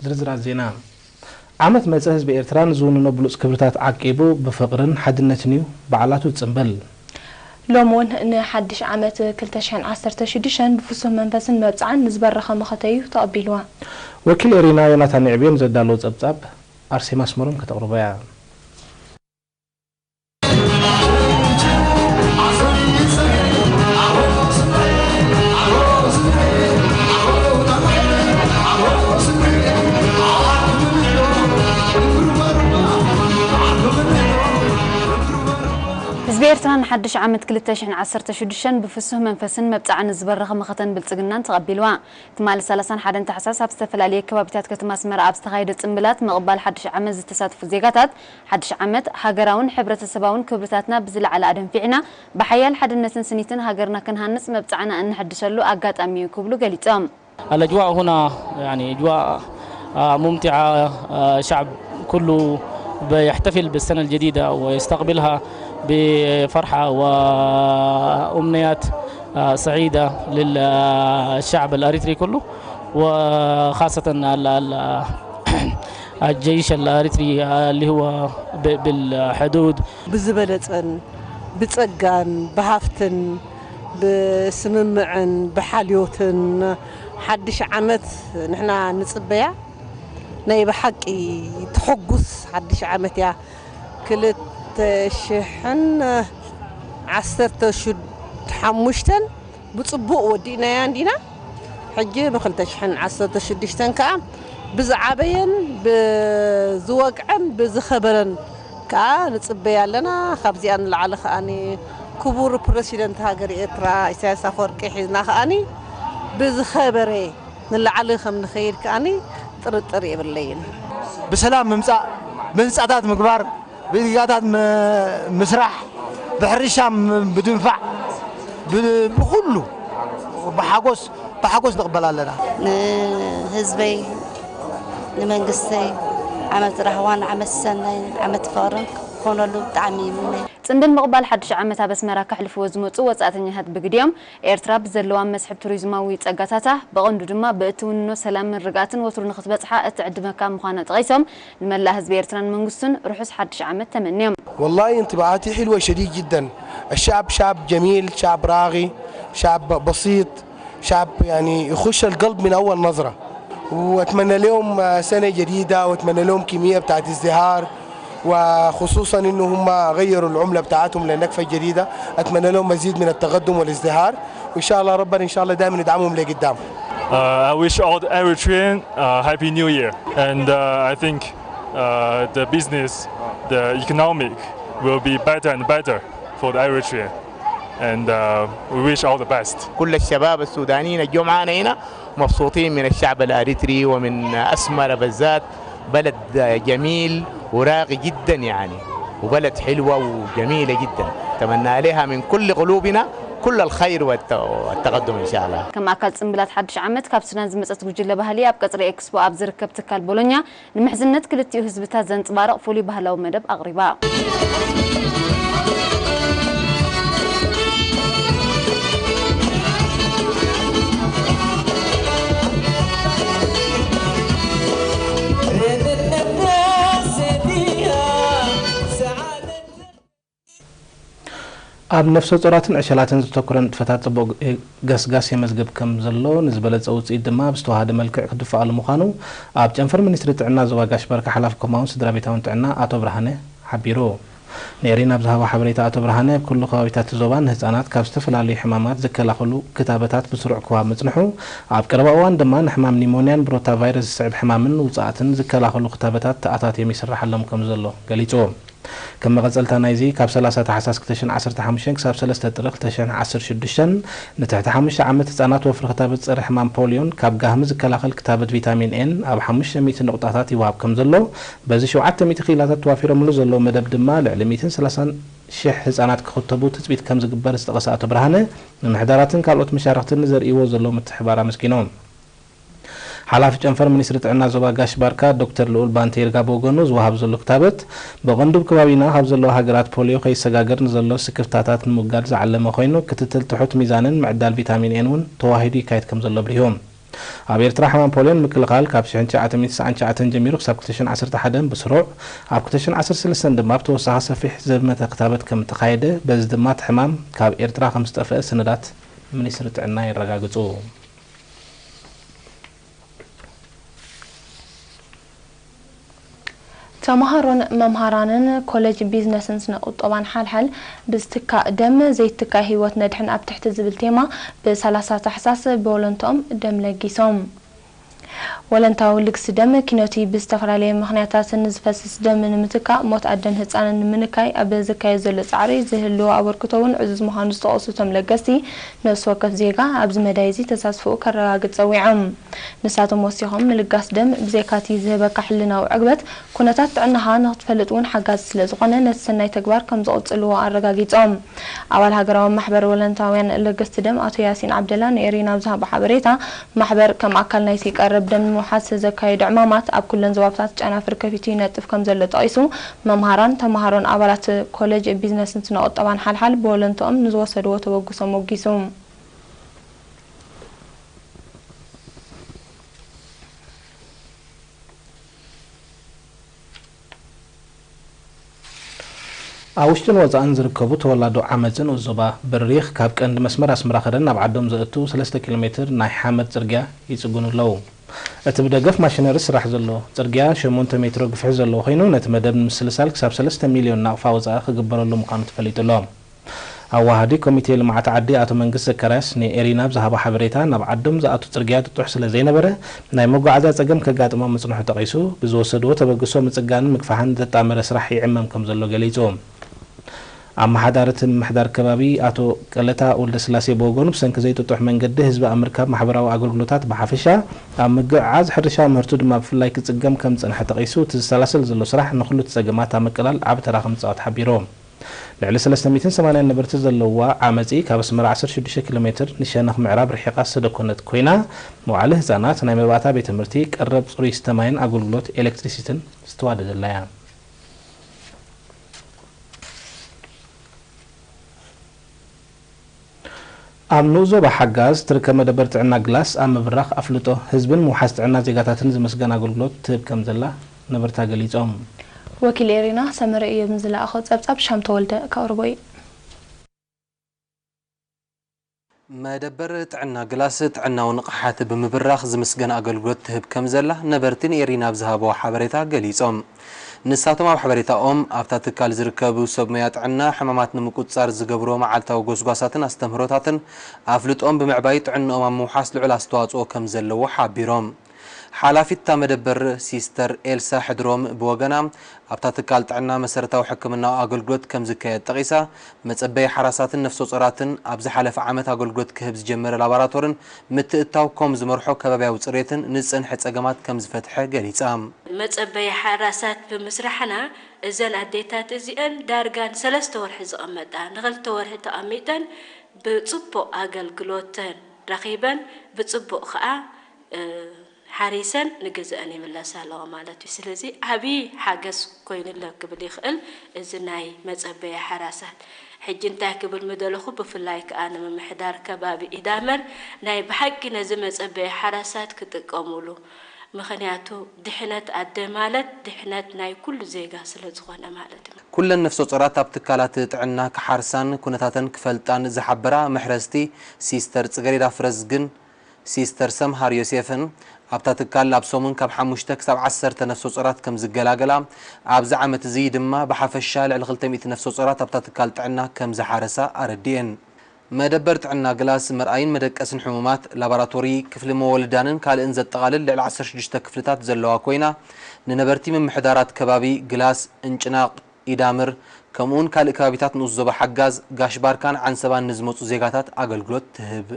ዝርዝራት ዜና። ዓመት መጸ ህዝቢ ኤርትራ ንዝውንኖ ብሉጽ ክብርታት ዓቂቡ ብፍቕርን ሓድነትን እዩ በዓላቱ ዝጽንብል። ሎሚ እውን ንሓድሽ ዓመት ክልተ ሽሕን ዓሰርተ ሽዱሽተን ብፍሱህ መንፈስን መብጽዓን ንዝበረኸ መኸተ እዩ ተቐቢልዋ። ወኪል ኤሪና ዮናታን ይዕብዮ ንዘዳለዎ ጸብጻብ ኣርሴማ ኣስመሮም ከተቕርቦ እያ። ህዝቢ ኤርትራ ንሓድሽ ዓመት ክልተ ሽሕን ዓሰርተ ሽዱሽተን ብፍሱህ መንፈስን መብጽዓን ዝበረኸ መኸተን ብልጽግናን ተቐቢልዋ። ትማሊ ሰላሳን ሓደን ታሕሳስ ኣብ ዝተፈላለየ ከባቢታት ከተማ ኣስመራ ኣብ ዝተኻየደ ጽምብላት ምቕባል ሓድሽ ዓመት ዝተሳተፉ ዜጋታት፣ ሓድሽ ዓመት ሃገራውን ሕብረተሰባውን ክብርታትና ብዝለዓለ ኣደንፊዕና ብሓያል ሓድነትን ስኒትን ሃገርና ክንሃንጽ መብጽዓና እነሐድሰሉ ኣጋጣሚ እዩ ክብሉ ገሊጾም። الأجواء هنا يعني أجواء، آه، ممتعة. آه، شعب كله بيحتفل بالسنة الجديدة ويستقبلها بفرحة وأمنيات، آه، سعيدة للشعب الأريتري كله، وخاصة ال-، ال-، الجيش الأريتري اللي هو ب-، بالحدود. ብዝበለጸን ብጸጋን ብሃፍትን ብስምምዕን ብሓልዮትን ሓድሽ ዓመት ንሕና ንጽበያ። ናይ ብሓቂ ተሐጉስ ሓድሽ ዓመት እያ። ክልተ ሽሕን ዓሰርተ ሓሙሽተን ብጽቡቕ ወዲእናያ እንዲና። ሕጂ ብክልተ ሽሕን ዓሰርተ ሽዱሽተን ከኣ ብዝዓበየን ብዝወግዐን ብዝኸበረን ከኣ ንጽበያ ኣለና። ካብዚኣ ንላዕሊ ከኣኒ ክቡር ፕረሲደንት ሃገር ኤርትራ ኢሳያስ ኣፈወርቂ ሒዝና ከኣኒ ብዝኸበረ ንላዕሊ ከም ንኸይድ ከኣኒ ጥርጥር የብለይን። ብሰላም ምምጻእ፣ ብህንጻታት ምግባር፣ ብዜጋታት ም-፣ ምስራሕ፣ ብሕርሻ ም-፣ ብድንፋዕ፣ ብ-፣ ብኹሉ ብሓጎስ፣ ብሓጎስ ንቕበል ኣለና። ንህዝበይ፣ ንመንግስተይ ዓመት ራህዋን ዓመት ሰናይን ዓመት ፍቕርን ክኾነሉ ብጣዕሚ ይምነ። ጽምብል ምቕባል ሓድሽ ዓመት ኣብ ኣስመራ ከሕልፍዎ ዝመጹ ወጻእተኛታት ብግዲኦም፣ ኤርትራ ብዘለዋ መስሕብ ቱሪዝማዊ ጸጋታታ፣ ብቐንዱ ድማ ብእትውንኖ ሰላምን ርግኣትን ወትሩ ንኽትበጽሓ እትዕድመካ ምዃና ጠቒሶም፣ ንመላእ ህዝቢ ኤርትራን መንግስቱን ርሑስ ሓድሽ ዓመት ተመንዮም። والله انطباعاتي حلوة شديد جدًا. الشعب شعب جميل، شعب راقي، شعب بسيط، شعب يعني يخش القلب من أول نظرة. وأتمنى لهم، آه، سنة جديدة، وأتمنى لهم كمية بتاعت ازدهار، وخصوصًا إنه هم غيروا العملة بتاعتهم للنقفة الجديدة. أتمنى لهم مزيد من التقدم والازدهار، وإن شاء الله ربنا إن شاء الله دائمًا يدعمهم لقدام. Uh, I wish all the Eritrean, uh, Happy New Year, and, uh, I think, uh, the business, the economic will be better and better for the Eritrean, and, uh, we wish all the best. كل الشباب السودانيين الجو معانا هنا مبسوطين من الشعب الأريتري ومن أسمر بالذات. بلد جميل وراقي جدًا يعني، وبلد حلوة وجميلة جدًا. نتمنى لها من كل قلوبنا كل الخير والت-، والتقدم إن شاء الله. ከም ኣካል ጽምብላት ሓድሽ ዓመት ካብ ሱዳን ዝመጸት ጉጅለ ባህሊ ኣብ ቀጽሪ ኤክስፖ ኣብ ዝርከብ ትካል ቦሎኛ ንምሕዝነት ክልቲኡ ህዝብታት ዘንጽባርቕ ፍሉይ ባህላዊ መደብ ኣቕሪባ። ኣብ ነፍሰ ጾራትን ዕሸላትን ዘተኮረ ንጥፈታት ጽቡቕ ገስጋስ የመዝግብ ከም ዘሎ፣ ንዝበለጸ ውጽኢት ድማ ብዝተዋሃደ መልክዕ ክድፈኣሉ ምዃኑ ኣብ ጨንፈር ሚኒስትሪ ጥዕና ዞባ ጋሽ ባርካ ሓላፊ ኮማውን ስድራ ቤታውን ጥዕና ኣቶ ብርሃነ ሓቢሩ። ንኤሪና ኣብ ዝሃቦ ሓበሬታ ኣቶ ብርሃነ፣ ኣብ ኩሉ ከባቢታት እቲ ዞባ ንህጻናት ካብ ዝተፈላለዩ ሕማማት ዝከላኸሉ ክታበታት ብስሩዕ ክወሃብ ምጽንሑ፣ ኣብ ቀረባ እዋን ድማ ንሕማም ኒሞንያን ብሮታ ቫይረስ ዝስዕብ ሕማምን ውጽኣትን ዝከላኸሉ ክታበታት ተኣታትዮም ይስራሓሎም ከም ዘሎ ገሊጹ። ከም መቐጸልታ ናይዚ፣ ካብ ሰላሳ ታሕሳስ ክልተ ሽሕን ዓሰርተ ሓሙሽተን ክሳብ ሰለስተ ጥሪ ክልተ ሽሕን ዓሰርተ ሽዱሽተን ንትሕቲ ሓሙሽተ ዓመት ህጻናት ወፍሪ ክታበት ጸረ ሕማም ፖልዮን ካብ ጋህሚ ዝከላኸል ክታበት ቪታሚን ኤን ኣብ ሓሙሽተ ሚእቲ ንቑጣታት ይወሃብ ከም ዘሎ፣ በዚ ሸውዓተ ሚእቲ ክኢላታት ተዋፊሮምሉ ዘለዉ መደብ ድማ ልዕሊ ሚእትን ሰላሳን ሽሕ ህጻናት ክኽተቡ ትጽቢት ከም ዝግበር ዝጠቐሰ ኣቶ ብርሃነ፣ ምምሕዳራትን ካልኦት መሻርኽትን ንዘርእይዎ ዘለዉ ምትሕብባር ኣመስጊኖም። ሓላፊ ጨንፈር ሚኒስትሪ ጥዕና ዞባ ጋሽ ባርካ ዶክተር ልኡል ባንተ ይርጋ ብወገኑ፣ ዝወሃብ ዘሎ ክታበት ብቐንዱ ኣብ ከባቢና ካብ ዘለዋ ሃገራት ፖልዮ ከይሰጋገር ንዘሎ ስክፍታታት ንምውጋድ ዝዓለመ ኮይኑ፣ ክትትል ትሑት ሚዛንን ምዕዳል ቪታሚን ኤን እውን ተዋሂዱ ይካየድ ከም ዘሎ ኣብሪሁ። ኣብ ኤርትራ ሕማም ፖልዮ ንምክልኻል ካብ ሽሕን ትሽዓተ ሚእትን ተስዓን ትሽዓተን ጀሚሩ ክሳብ ክልተ ሽሕን ዓሰርተ ሓደን ብስሩዕ፣ ኣብ ክልተ ሽሕን ዓሰርተ ሰለስተን ድማ ብተወሳኺ ሰፊሕ ዘመተ ክታበት ከም እተኻየደ፣ በዚ ድማ እቲ ሕማም ካብ ኤርትራ ከም ዝጠፍአ ሰነዳት ሚኒስትሪ ጥዕና የረጋግጹ። ተምሃሮን መምሃራንን ኮሌጅ ቢዝነስን ስነ ቁጠባን ሓልሓል ብዝትካእ ደም ዘይትካእ ህይወት ነድሕን ኣብ ትሕቲ ዝብል ቴማ ብ ሰላሳ ታሕሳስ ብወለንትኦም ደም ለጊሶም። ወለንታዊ ልግሲ ደም ኪኖቲ ብዝተፈላለየ ምኽንያታት ንዝፈስስ ደም ንምትካእ ሞት ኣደን ህፃንን ንምንካይ ኣብ ዝካየድ ዘሎ ፃዕሪ ዝህልዎ ኣበርክቶ እውን ዕዙዝ ምዃኑ ዝጠቐሱ እቶም ለገስቲ፣ ነፍሲ ወከፍ ዜጋ ኣብዚ መዳይ እዚ ተሳትፎኡ ከረጋግፅ ፀዊዖም። ንሳቶም ወሲኾም ምልጋስ ደም ብዘይካቲ ዝህበካ ሕልናዊ ዕግበት፣ ኩነታት ጥዕናኻ ንኽትፈልጥ እውን ሓጋዚ ስለ ዝኾነ ነቲ ሰናይ ተግባር ከም ዝቕፅልዎ ኣረጋጊፆም። ኣባል ሃገራዊ ማሕበር ወለንታውያን ለገስቲ ደም ኣቶ ያሲን ዓብደላ ንኤሪና ኣብ ዝሃቦ ሓበሬታ፣ ማሕበር ከም ኣካል ናይቲ ቀረብ ደም ንምውሓስ ዘካየዶ ዕማማት ኣብ ኩለን ዞባታት ጨናፍር ከፊቱ ይነጥፍ ከም ዘሎ ጠቒሱ፣ መምሃራን፣ ተምሃሮን ኣባላት ኮሌጅ ቢዝነስን ስነ ቁጠባን ሓልሓል ብወለንትኦም ንዝወሰድዎ ተበግሶ ሞጊሱ። ኣብ ውሽጥን ወፃእን ዝርከቡ ተወላዶ ዓመፅ ንኡስ ዞባ በሪኽ ካብ ቀንዲ መስመር ኣስመራ ከረን ናብ ዓዶም ዘእቱ ሰለስተ ኪሎ ሜትር ናይ ሓመድ ፅርግያ ይፅግኑ ኣለዉ። እቲ ብደገፍ ማሽነሪ ዝስራሕ ዘሎ ፅርግያ ሸሞንተ ሜትሮ ግፍሒ ዘለዎ ኮይኑ፣ ነቲ መደብ ንምስልሳል ክሳብ ሰለስተ ሚልዮን ናቕፋ ወፃኢ ክግበረሉ ምዃኑ ተፈሊጡ ኣሎ። ኣዋሃዲ ኮሚቴ ልምዓት ዓዲ ኣቶ መንግስት ዘካርያስ ንኤሪና ብዝሃቦ ሓበሬታ፣ ናብ ዓዶም ዝኣቱ ጽርግያ ጥጡሕ ስለ ዘይነበረ ናይ መጓዓዝያ ጸገም ከጋጥሞም ምጽንሑ ጠቒሱ፣ ብዝወሰድዎ ተበግሶ ምጽጋንን ምግፋሕን ዘጣመረ ስራሕ ይዕመም ከም ዘሎ ገሊጹ። ኣመሓዳሪ እቲ ምምሕዳር ከባቢ ኣቶ ቀለታ ወልደስላሴ ብወገኑ፣ ብሰንኪ ዘይጥጡሕ መንገዲ ህዝቢ ኣብ ምርካብ ማሕበራዊ ኣገልግሎታት ብሓፈሻ፣ ኣብ ምግዕዓዝ ሕርሻዊ ምህርቱ ድማ ብፍላይ ክጽገም ከም ዝጸንሐ ጠቒሱ፣ እቲ ዝሰላሰል ዘሎ ስራሕ ንኹሉ እቲ ጸገማት ኣብ ምቅላል ዓቢ ተራ ከም ዝጻወት ሓቢሩ። ልዕሊ ሰለስተ ሚእትን ሰማንያን ነበርቲ ዘለውዋ ዓመጺ፣ ካብ ኣስመራ ዓሰርተ ሽዱሽተ ኪሎ ሜትር ንሸነኽ ምዕራብ ርሒቓ ዝተደኮነት ኮይና፣ መዋዕለ ህጻናት፣ ናይ መባእታ ቤት ትምህርቲ፣ ቀረብ ጽሩይ ዝስተ ማይን ኣገልግሎት ኤሌክትሪሲቲን ዝተዋደደላ እያ። ኣብ ንኡስ ዞባ ሓጋዝ ትርከብ መደበር ጥዕና ግላስ ኣብ ምብራኽ ኣፍልጦ ህዝብን ምውሓስ ጥዕና ዜጋታትን ዝምስገን ኣገልግሎት ትህብ ከም ዘላ ነበርታ ገሊጾም። ወኪል ኤሪና ሰመረ እዮብ ንዝለኣኾ ጸብጻብ ሻም ተወልደ ከቕርቦ እዩ። መደበር ጥዕና ግላስ ጥዕናዊ ንቕሓት ብምብራኽ ዝምስገን ኣገልግሎት ትህብ ከም ዘላ ነበርቲ ንኤሪና ኣብ ዝሃብዎ ሓበሬታ ገሊጾም። ንሳቶም ኣብ ሓበሬታኦም፣ ኣብታ ትካል ዝርከቡ ሰብ ሞያ ጥዕና ሕማማት ንምቁጽጻር ዝገብርዎ መዓልታዊ ጎስጓሳትን ኣስተምህሮታትን ኣፍልጦኦም ብምዕባይ ጥዕንኦም ኣብ ምውሓስ ልዑል ኣስተዋጽኦ ከም ዘለዎ ሓቢሮም። ሓላፊት እታ መደበር ሲስተር ኤልሳ ሕድሮም ብወገና፣ ኣብታ ትካል ጥዕና መሰረታዊ ሕክምናዊ ኣገልግሎት ከም ዝካየድ ጠቒሳ፣ መጸበዪ ሓራሳትን ነፍሰ ጾራትን ኣብ ዝሓለፈ ዓመት ኣገልግሎት ክህብ ዝጀመረ ላቦራቶርን ምትእትታው ኮም ዝመርሖ ከባብያዊ ጽሬትን ንዝጸንሐ ጸገማት ከም ዝፈትሐ ገሊጻ። መጸበዪ ሓራሳት ብምስራሕና፣ እዘን ኣዴታት እዚአን ዳርጋ ንሰለስተ ወርሒ ዝቐመጣ፣ ንኽልተ ወርሒ ተቐሚጠን ብጽቡቕ ኣገልግሎተን ረኺበን፣ ብጽቡቕ ኸኣ፣ እ፣ ሓሪሰን ንገዝአን ይምለሳ ኣለዋ ማለት እዩ። ስለዚ ዓብዪ ሓገዝ ኮይኑለ ክብል ይኽእል እዚ ናይ መጸበያ ሓራሳት። ሕጂ እንታይ ክብል ምደለኹ፣ ብፍላይ ከኣ ንምምሕዳር ከባቢ ኢዳመር ናይ ብሓቂ ነዚ መጸበያ ሓራሳት ክጥቀሙሉ። ምኽንያቱ ድሕነት ኣደ ማለት ድሕነት ናይ ኩሉ ዜጋ ስለ ዝኾነ ማለት እዩ። ኩለን ነፍሰ ጾራት ኣብ ትካላት ጥዕና ክሓርሳን ኩነታተን ክፈልጣን ዝሓበራ መሕረስቲ ሲስተር ጽገሬዳ ፍረዝ ግን፣ ሲስተር ሰምሃር ዮሴፍን ኣብታ ትካል ኣብ ሰሙን ካብ ሓሙሽተ ክሳብ ዓሰርተ ነፍሰ ጾራት ከም ዝገላገላ፣ ኣብዚ ዓመት እዚ ድማ ብሓፈሻ ልዕሊ ክልተ ሚእቲ ነፍሰ ጾራት ኣብታ ትካል ጥዕና ከም ዝሓረሳ ኣረዲኤን። መደበር ጥዕና ግላስ መርኣይን መደቀስን ሕሙማት፣ ላቦራቶሪ፣ ክፍሊ መወልዳንን ካልእን ዘጠቓልል ልዕሊ ዓሰርተ ሽዱሽተ ክፍልታት ዘለዋ ኮይና፣ ንነበርቲ ምምሕዳራት ከባቢ ግላስ፣ እንጭናቕ፣ ኢዳምር፣ ከምኡውን ካልእ ከባቢታት ንኡስ ዞባ ሓጋዝ፣ ጋሽ ባርካን ዓንሰባን ንዝመጹ ዜጋታት ኣገልግሎት ትህብ።